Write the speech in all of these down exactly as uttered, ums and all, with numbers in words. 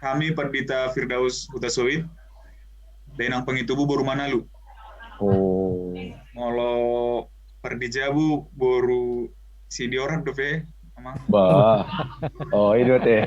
Hami Pandita Firdaus Hutasoit, Dainang Pangitubu boru Manalu. Oh. Molo Pardijabu boru Sidoarjo dope, Amang. Bah. Oh, itu teh.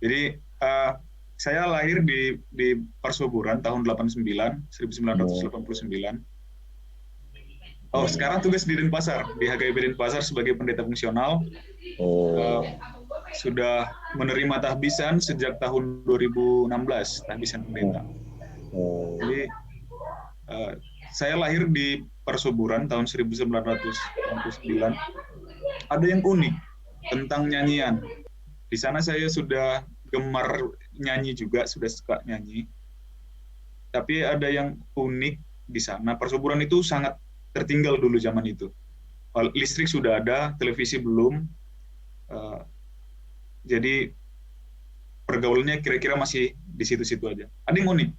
Jadi, eh, saya lahir di, di Parsoburan tahun delapan sembilan, seribu sembilan ratus delapan puluh sembilan. Oh, sekarang tugas di Denpasar, di H K B P Denpasar sebagai pendeta fungsional. Oh. Eh, sudah menerima tahbisan sejak tahun dua ribu enam belas, tahbisan pendeta. Oh. Jadi, eh, saya lahir di Parsoburan tahun seribu sembilan ratus delapan puluh sembilan. Ada yang unik tentang nyanyian. Di sana saya sudah gemar nyanyi juga, sudah suka nyanyi. Tapi ada yang unik di sana. Parsoburan itu sangat tertinggal dulu zaman itu. Listrik sudah ada, televisi belum. Eh, jadi pergaulannya kira-kira masih di situ-situ aja. Ada yang unik.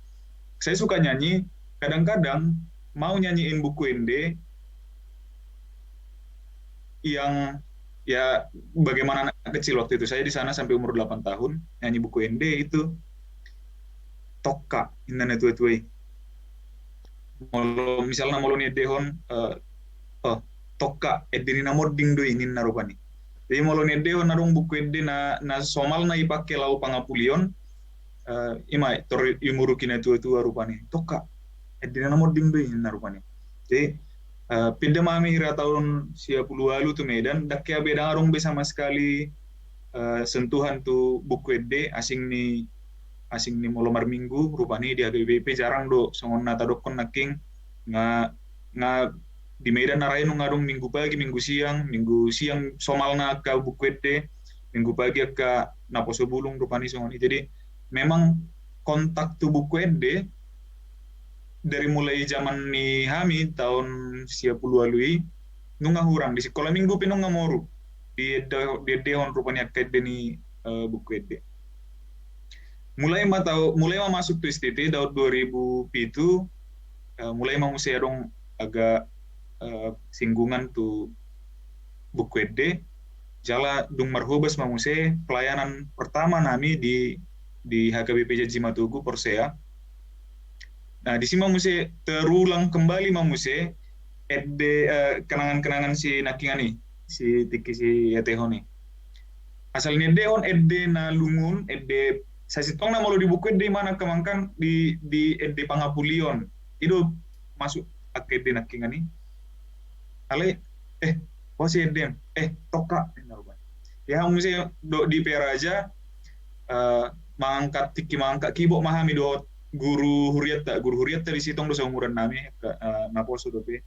Saya suka nyanyi, kadang-kadang mau nyanyiin Buku Ende yang, ya, bagaimana anak kecil waktu itu. Saya di sana sampai umur delapan tahun, nyanyi Buku Ende itu tokka, inna na tua-tua i. Molo, misalna molo niendehon, eh, oh, tokka, ende ni na monding do i, ninna rupani. Jadi molo niendehon adong Buku Ende na, na somalna ipake laho pangapulion, eh, ima, tor imuruki na tua-tua rupani. Tokka, ende ni na monding do i, ninna rupani. Jadi, eh, pinda ma hami hira tahun sia pulu ualu tu Medan, ndang hea be, ndang adong be sama sekali, eh, sentuhan tu Buku Ende, asing ni, asing ni molo marminggu, rupani di H K B P jarang do, songon na tadokkon nangkin, nga, nga di Medan na rae nunga adong Minggu pagi, Minggu siang, Minggu siang somalna angka Buku Ende, Minggu pagi angka naposo bulung rupani songon i. Jadi memang kontak tu Buku Ende dari mulai zaman ni hami tahun sia pulu ualu i, nunga hurang, di sikola minggu pe nunga moru di ende, di endehon rupani angka ende ni, eh, Buku Ende. Mulai ma tau, mulai ma masuk tu S T T tahun dua ribu pitu, eh, mulai ma muse adong agak, eh, singgungan tu Buku Ende. Jala dung marhobas ma muse, pelayanan pertama nami di, di H K B P Janji Matogu Porsea. Nah, di si ma muse terulang kembali ma muse ende, eh, kenangan-kenangan si nangkiningan i, si tingki si etehon i. Asal niendehon ende na lungun, ende sasintongna molo di Buku Ende i ma nangkin, di, di ende pangapulion. I do masuk angka ende nangkiningan i. Alai, eh, bosi ende, eh, tokka, ninna rupani. Di hamu muse dohot di Peraja, eh, mangangkat, tingki mangangkat kibot ma hami dohot guru hurianta, guru hurianta di sitong do saumuran nami, eh, naposo dope.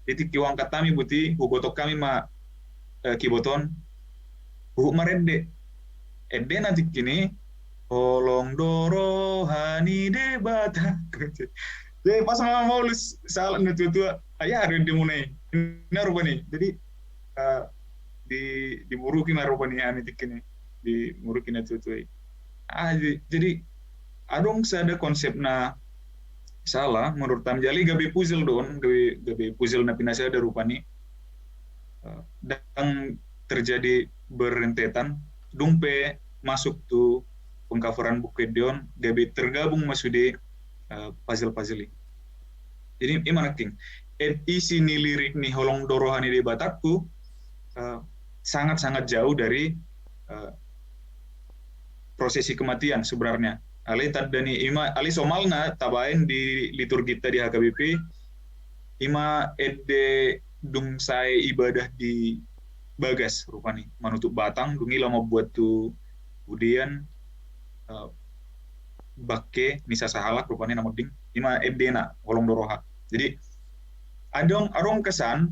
Di tingki huangkat hami buti, hubotok hami ma, eh, kibot on, huhut marende. Ende na tingki ni, Holong do roha ni Debata. Jadi pas ma maulus sahalak na tua-tua, ai aha do endemuna i, ninna rupani. Jadi, eh, di, dimuruki ma rupani hami tingki ni, dimuruki na tua-tua i. Ah, jadi, jadi adong sada konsep na salah menurut hami, jala gabe puzzle do on, gabe, gabe puzzle na pinasada rupani. Eh, ndang terjadi berentetan, dung pe masuk tu pengcoveran Buku Ende on, gabe tergabung ma sude, eh, puzzle-puzzle i. Jadi, i ma nangkin, isi ni lirik ni Holong do roha ni Debatangku, eh, sangat-sangat jauh dari, eh, prosesi kematian sebenarnya. Alai tanda ni, i ma, alai somalna tabaen di liturgita di H K B P, i ma ende dung sae ibadah di bagas rupani, manutup batang, dung i laho mambuat tu udean, eh, bangke ni sasahalak rupani na monding, i ma endena Holong do roha. Jadi, adong, adong kesan,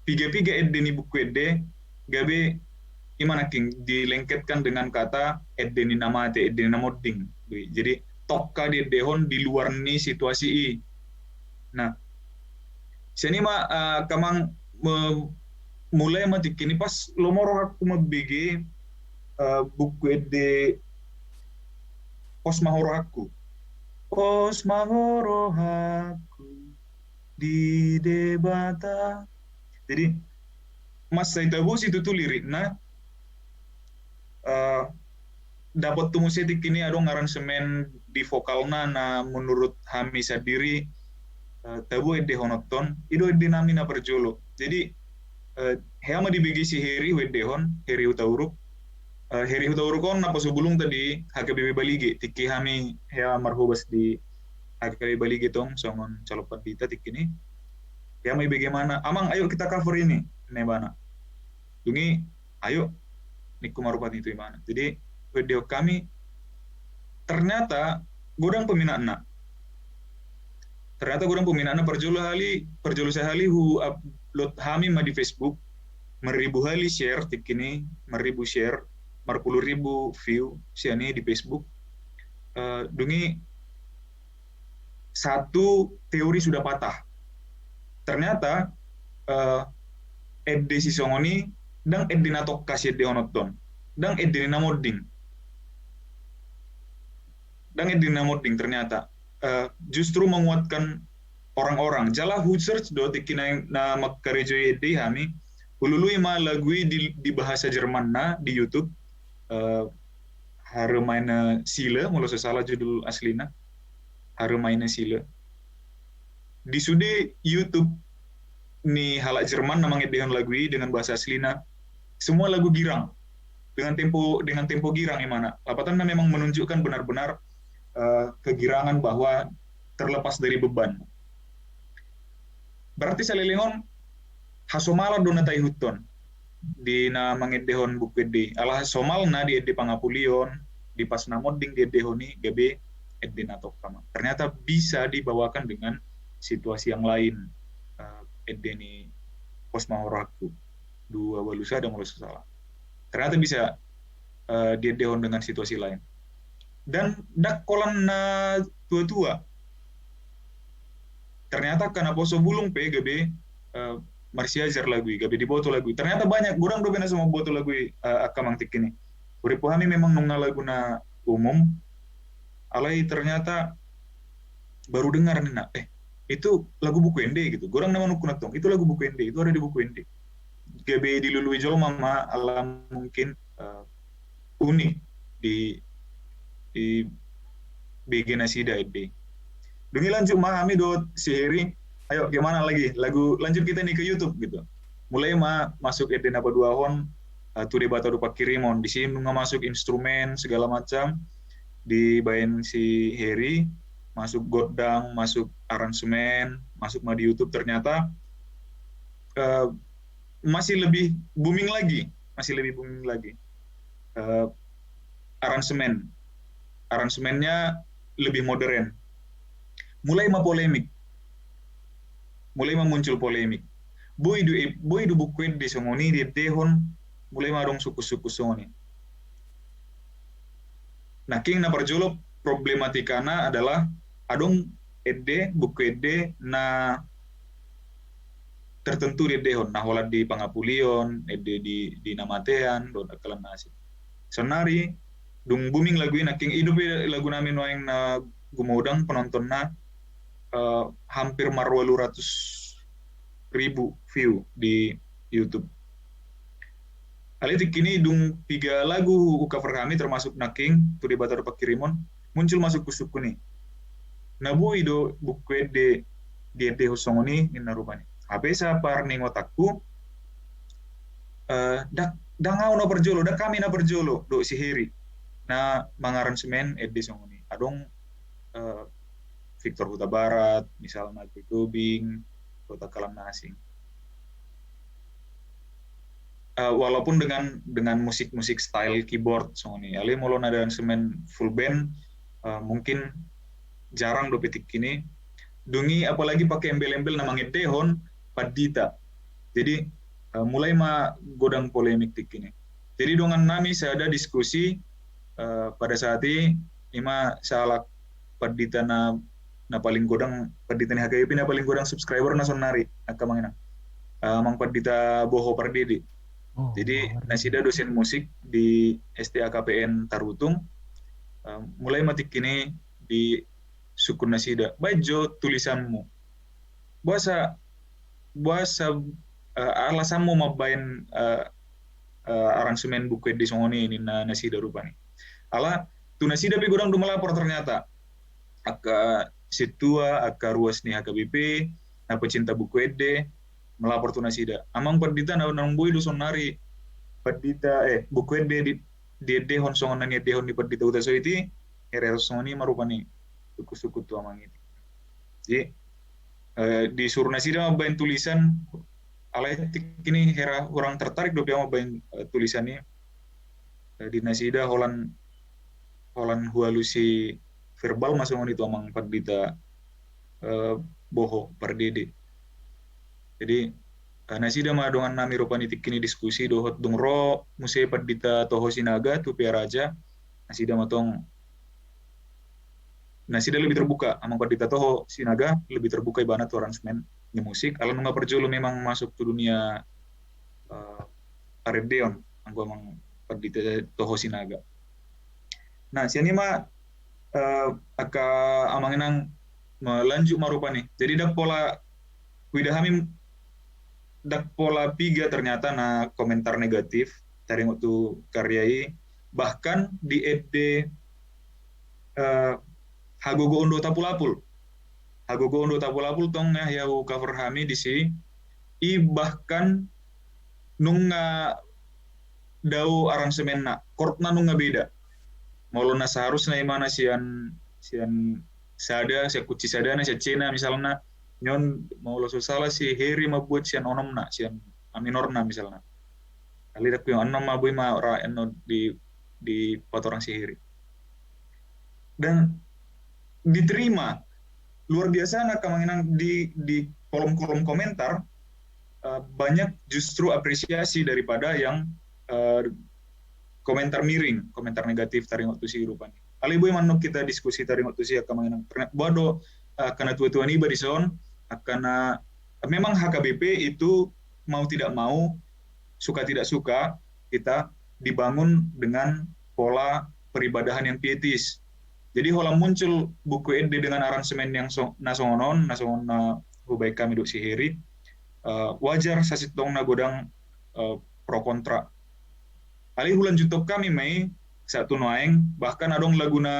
piga-piga ende ni Buku Ende, gabe i ma nangkin dilengketkan dengan kata ende ni na mate, ende ni na monding. Jadi, tokka diendehon di luar ni situasi i. Nah, sian i ma, eh, angka amang, me-, mulai ma tingki ni, pas lomo rohangku mambege, eh, Buku Ende Pos ma ho rohangku. Pos ma ho rohangku di Debata. Jadi, mansai tabosi tutu lirikna, eh, dapot tu muse tingki ni adong aransemen di vokalna na menurut hami sandiri, eh, tabo endehononton, i do ende nami na parjolo. Jadi, eh, hea ma dibege si Heri huendehon, Heri Hutauruk. Eh, Heri Hutauruk on naposo bulungta di H K B P Balige, tingki hami hea marhobas di H K B P Balige tong, songon calon pandita tingki ni. Hea ma ibege ibana, "Amang, ayo kita cover ini," ninna ibana. Dung i, "Ayo," ningku ma rupani tu ibana. Jadi, huendehon hami, ternyata godang peminatna. Ternyata godang peminatna, parjolo hali, parjolo sahali huupload hami ma di Facebook, marribu hali share, tingki ni, marribu share, marpulu ribu view, sian i di Facebook. Eh, dung i satu teori sudah patah. Ternyata, eh, ende sisongon i, ndang ende na tongka siendehononton. Ndang ende na monding. Ndang ende na monding ternyata. Eh, justru menguatkan orang-orang. Jala hu-search do, tingki na, na mangkarejoi ende i hami. Hulului ma lagu i di, di bahasa Jermanna, di YouTube. Eh, Harre meine Seele, molo so sala judul aslina. Harre meine Seele. Di sude YouTube ni halak Jerman na mangendehon lagu i dengan bahasa aslina, semua lagu girang. Dengan tempo, dengan tempo girang ibana. Lapatanna memang menunjukkan benar-benar, eh, kegirangan bahwa terlepas dari beban. Berarti saleleng on, hasomalan do na taihuthon di na mangendehon buku ende i. Ala somalna di ende pangapulion, di pas na monding diendehon i, gabe ende na tongka ma. Ternyata bisa dibawakan dengan situasi yang lain, eh, ende ni Pos ma ho rohangku, dua ualu sada molo so sala. Ternyata bisa, eh, diendehon dengan situasi lain. Dan ndang holan na tua-tua. Ternyata angka naposo bulung pe gabe, eh, marsiajar lagu i, gabe diboto lagu i. Ternyata banyak, godang dope na so mamboto lagu i, eh, angka amang tingki ni. Hurippu hami memang nunga lagu na umum, alai ternyata baru dengar ninna, "Eh, itu lagu buku ende," gitu. Godang na manungkun antong, "Itu lagu buku ende, itu ada di buku ende." Gabe dilului jolma ma, ala mungkin, eh, unik di, di bege nasida ende. Dung i lanjut ma hami dohot si Heri. Ayo, gimana lagi? Lagu, lanjut kita nih ke YouTube gitu. Mulai ma masuk ende na paduahon, eh, Tu Debata do Pangkirimon. Di sini nunga masuk instrumen segala macam. Dibaen si Heri, masuk gondang, masuk aransemen, masuk ma di YouTube. Ternyata, eh, masih lebih booming lagi, masih lebih booming lagi. Eh, aransemen, aransemennya lebih modern. Mulai ma polemik, mulai ma muncul polemik. Boi do, boi do buku ende songon i diendehon, mulai ma adong sungkun-sungkun songon i. Nangkin na parjolo problematikana adalah adong ende, buku ende na tertentu diendehon, na holan di pangapulion, ende di, di na matean, dohot angka na asing. Saonnari, dung booming lagu i, nangkin i dope lagu nami nuaeng na gumodang penonton na, eh, hampir marualu ratus ribu view di YouTube. Alai tingki ni dung piga lagu hu-cover hami, termasuk nangkin Tu Debata do Pangkirimon, muncul ma sungkun-sungkun i. Na boi do buku ende diendehon songon i, ninna rupani. Hape saparningotanku, eh, ndang, ndang ahu na parjolo, ndang hami na parjolo, dohot si Heri na mangaransemen ende songon i. Adong, eh, Victor Hutabarat, misalna, Joy Tobing, dohot angka na asing. Eh, walaupun dengan, dengan musik-musik style keyboard songon i. Alai molo na aransemen full band, eh, mungkin jarang dope tingki ni. Dung i apalagi pake embel-embel na mangendehon pandita. Jadi, eh, mulai ma godang polemik tingki ni. Jadi dongan nami sada diskusi, eh, pada saat i, i ma sahalak pandita na, na paling godang, pandita ni H K B P na paling godang subscriber na saonnari, angka amang inang. Eh, Amang Pandita Boho Pardede. Oh, jadi, Boho Pardede. Nasida dosen musik di S T A K P N Tarutung. Eh, mulai ma tingki ni di sungkun nasida. Baen jo tulisanmu. Boasa, boasa, eh, alasanmu mambaen, eh, eh, aransemen buku ende songon i, ninna nasida rupani. Ala tu nasida pe godang do melapor ternyata. Angka sintua, angka ruas ni H K B P, na pecinta buku ende, melapor tu nasida. Amang pandita, na naung boi do saonari pandita, eh, buku ende di, diendehon songon na niendehon ni pandita Utasoit i, hera songon i ma rupani, sukut-sukut tu amang i. Jadi, eh, disuru nasida mambaen tulisan, alai tingki i hera hurang tertarik dope au mambaen, eh, tulisan i. Eh, di nasida holan, holan hualusi verbal ma songon i tu amang pandita, eh, boho, pardede. Jadi, eh, nasida ma dongan nami rupani tingki i diskusi dohot dung ro muse pandita Toho Sinaga tu Pearaja, nasida ma tong, nasida lebih terbuka, amang pandita Toho Sinaga lebih terbuka ibana tu aransemen ni musik, ala nunga parjolo memang masuk tu dunia, eh, parendeon, anggo amang pandita Toho Sinaga. Nah, sian i ma, eh, angka amang inang melanjut ma rupani. Jadi ndang pola, huida hami ndang pola piga ternyata na komentar negatif taringot tu karya i, bahkan di ende, eh, Hagogoon do Tapulapul. Hagogoon do Tapulapul tong na hea hucover hami disi, i bahkan nunga dao aransemenna, chordna nunga beda. Molo na seharusna imana sian, sian sada, sian kunci sadana, sian C na misalna, nion molo so sala si Heri mambuat sian onomna, sian A minorna misalna. Alai dakku yang onom ma boi ma ra eno di, di patorang si Heri. Dan diterima luar biasa na amang inang di, di kolom-kolom komentar, eh, banyak justru apresiasi daripada yang, eh, komentar miring, komentar negatif taringot tusi rupani. Alai boi ma annon kita diskusi taringot tusi angka amang inang. Ternyata boha do, eh, angka na tua-tua niba dison, angka na, memang H K B P itu mau tidak mau, suka tidak suka, kita dibangun dengan pola peribadahan yang pietis. Jadi holan muncul buku ende dengan aransemen yang so-, na songon on, na songon na hubaen hami dohot si Heri, eh, wajar sasintongna godang, eh, pro kontra. Alai hulanjuthon hami ma i sahat tu nuaeng, bahkan adong lagu na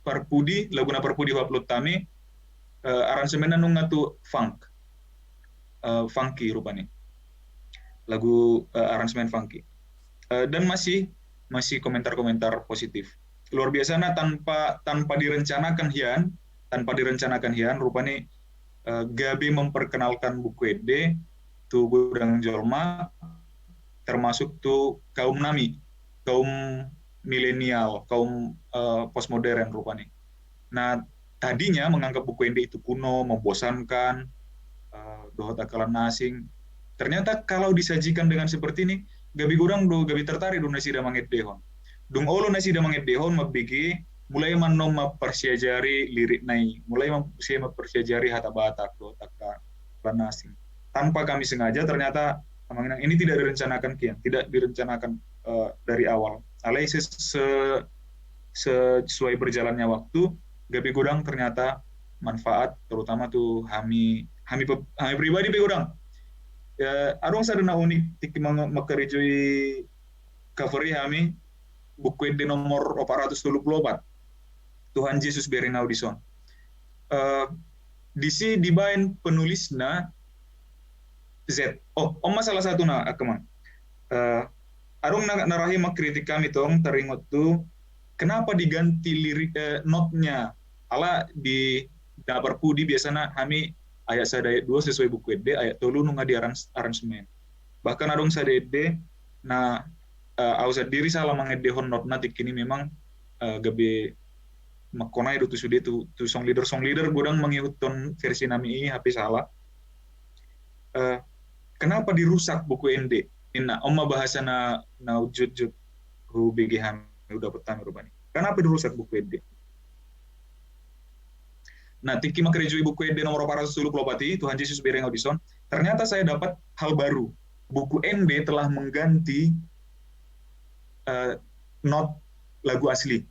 parpudi, lagu na parpudi huupload hami, eh, aransemenna nunga tu funk. Eh, funky rupani. Lagu, eh, aransemen funky. Eh, dan masih, masih komentar-komentar positif. Luar biasa na tanpa, tanpa direncanakan hian, tanpa direncanakan hian, rupani, eh, gabe memperkenalkan buku ende tu godang jolma, termasuk tu kaum nami, kaum milenial, kaum, eh, postmodern rupani. Nah, tadinya menganggap buku ende itu kuno, membosankan, eh, dohot angka na asing. Ternyata kalau disajikan dengan seperti ini, gabe godang do, gabe tertarik do nasida mangendehon. Dung olo nasida mangendehon, mambege, mulai ma annon mamparsiajari lirikna i, mulai ma-, si mamparsiajari hata Batak dohot angka na asing. Tanpa kami sengaja, ternyata amang inang, ini tidak direncanakan hian, tidak direncanakan, eh, dari awal. Alai se-, se-, sesuai berjalannya waktu, gabe godang ternyata manfaat, terutama tu hami, hami pe-, hami pribadi pe godang. Ya, adong sada na unik tingki mang-, mangkarejoi cover i hami, buku ende nomor opat ratus tolu pulu opat. Tuhan Jesus Bereng Au Dison. Eh, disi dibaen penulisna Z. Oh, on ma salah satuna, angka amang. Eh, adong na, na rahi mangkritik hami tong taringot tu kenapa diganti lirik, eh, notnya. Ala di na parpudi biasana hami ayat sada ayat dua sesuai buku ende, ayat tolu nunga di arans-, aransemen. Bahkan adong sada ende na, eh, au sandiri sala mangendehon notna tingki i memang, eh, gabe mangkonai do tu sude tu, tu song leader, song leader godang mangihuthon versi nami i hape sala. Eh, kenapa dirusak buku ende? Ninna, on ma bahasa na, na jotjot hubege hami, hudapot hami rupani. Kenapa dirusak buku ende? Nah, tingki mangkarejoi buku ende nomor opat ratus tolu pulu opat i, Tuhan Jesus Bereng Au Dison, ternyata saya dapat hal baru. Buku ende telah mengganti, eh, not lagu asli.